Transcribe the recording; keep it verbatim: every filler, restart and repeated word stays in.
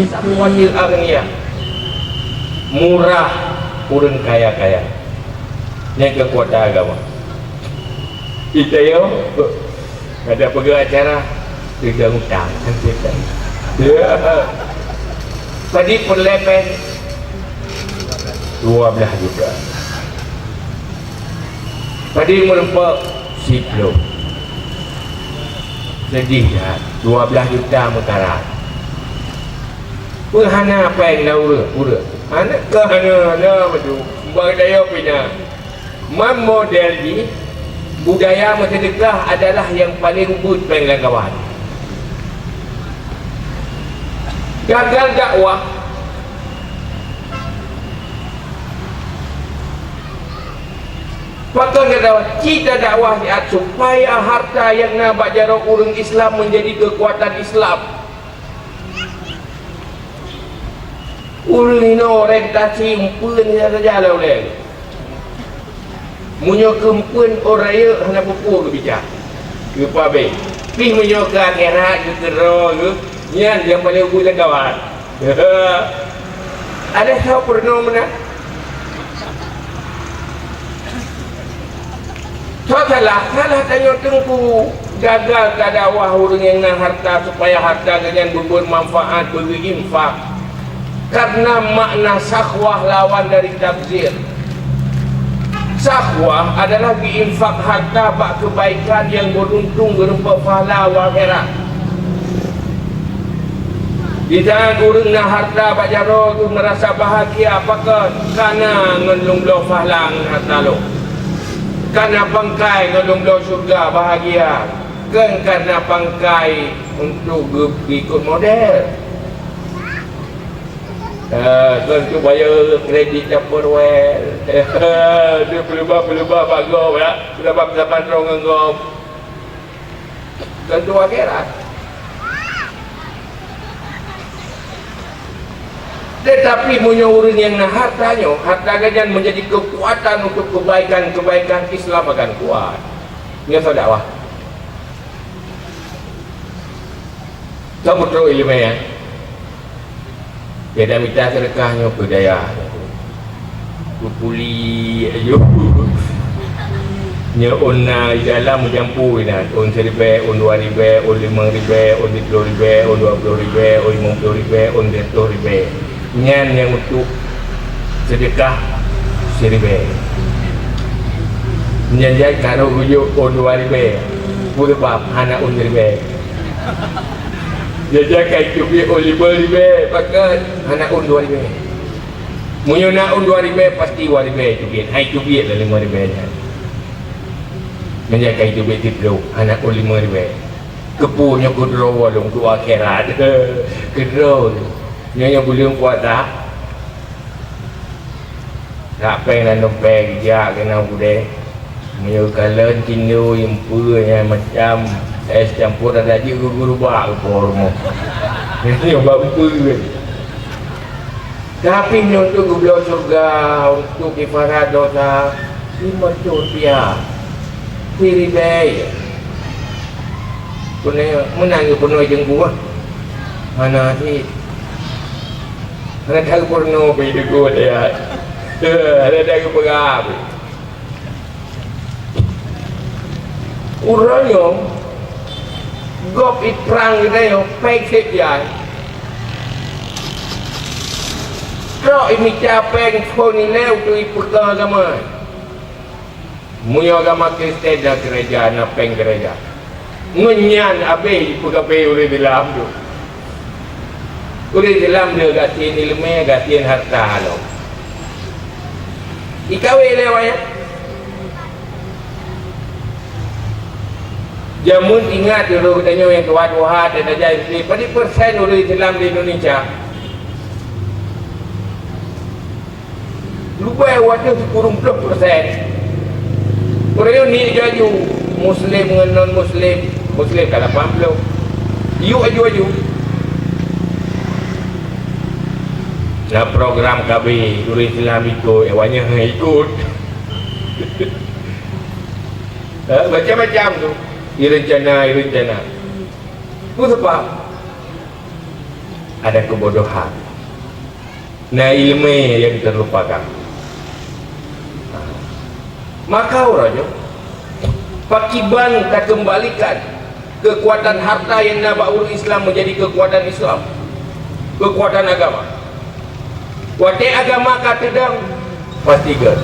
Safwatil aghniya, murah ureuëng kaya-kaya. Nyan keukuatan agama. Kita yo, kada peugah acara, kita utang. Padit peureulée péng dua belas juta. Padit meureumpok siplôh. Sedih that, dua belas juta meukarat. Peue hana péng lam ureuëng? Ureuëng. Hana, ka hana, hana maju. Bak daya pina. Man model jih, budaya meuseudeukah adalah nyang paleng ubit péng lam kawan. Gagal dakwah. Pakon gata cit dakwah siat supaya harta nyang na bak jaroe ureuëng Islam meunjadi keukuatan Islam. Ureuëng inoe orientasi umpeuen saja lé ulée. Meunyoe keu umpeuen, oh rayeuk hana peue-peue geubicah. Geupabeh. Pih meunyoe keu akhirat, keu keudroe, nyan nyang paleng ubit lam kawan. Ada soe peurunoe meunan? Soe salah? Salah tanyoe teungku. Gagal tadakwah ureuëng nyang na harta supaya harta geuhnyan beubuet manfaat, beugeu infak. Karena makna sakhwah lawan dari tabzir. Sakhwah adalah geuinfak harta bak keubaikan nyang beuruntung geurumpok pahala u akhirat. Di saát ureuëng na harta bak jaroe geuh meurasa bahagia, pakon? Kana ngon lôn bloe pahala ngon harta lôn. Kana pangkai ngon lôn bloe syeuruga bahagia. Kon kana pangkai untuk geu-, ikot model. Eh, kon untuk bayar kredit dapur well. Dia peuleumbah-peuleumbah bak gob, ya. Peuleumbah zaman droe ngon gob. Tentu akhirat. Tetapi meunyoe ureuëng nyang na harta nyoe, harta geuhnyan menjadi kekuatan untuk kebaikan-kebaikan Islam akan kuat. Nyoe soe dakwah. Soe peutrok iéleumé, ya? Beda mita seudeukah nyoe peudaya. Kupuli, ayo. Nyoe ôn na di dalam meujampu inan. Ôn siribée, ôn dua ribée, ôn limong ribée, ôn siplôh ribée, ôn dua ploh ribée, ôn limong ploh ribée, ôn siratoh ribée. Nyan nyang untuk seudeukah siribée. Nyan jai karôh geuyue ôn dua ribée. Peue sabab hana ôn siribée? Jajan ka iteubiet ôn limong ribée, pakon hana ôn dua ribée. Meunyoe na ôn dua ribée, pasti dua ribée iteubiet. Hai iteubiet lah limong ribée nyan. Meunyoe ka iteubiet siplôh, hana ôn limong ribée. Keupeue nyoe keudroe lôn keu akhirat? Keudroe. Nyoe nyang buleuen puasa. Sak péng lam dompet geujak keunan u keudè. Meunyoe kalon cindoi, eumpeue nyang macam, es campur, ada jeuet geugurubak keu po rumoh. Nyoe bak eumpeue. Tapi nyoe untuk geubloe syeuruga, untuk kifarat dosa, lima reutôh rupiah. Siribèe. Peunoh, meunan geupeunoh teungku, ah. Hana cit. Hana that geupeurunoe pih teungku, ya. Hana that geupeugah pih. Uroe nyoe, gob iprang geutanyoe, péng sép jai. Trok imita péng phon ilée untuk ipeugah agama. Meunyoe agama Kristen na gereja, na péng gereja. Ngon nyan abéh ipeugabé ureuëng Islam tu. Ureuëng Islam dia gasien iéleumé, gasien hareuta lom. Ikawé lé awaknyan. Jameun ingat dulu geutanyoe nyang tuha-tuha dan aja Islam. Padum persen ureuëng Islam di Indonesia? Leubeh watée sikureueng ploh persen. Peurayôn ni aju-aju, Muslim ngon non-Muslim, Muslim ka lapan ploh. Yuk aju-aju. Na program K B, ureuëng Islam ikot, awaknyan hana ikot. Eh, macam-macam tu. Irencana, irencana. Peue sabab? Ada kebodohan. Na ileumé nyang terlupakan. Maka uroe nyoe, pakiban takeumbalikan keukuatan harta nyang na bak ureuëng Islam meujadi keukuatan Islam, keukuatan agama. Watée agama ka teudong, pasti gét.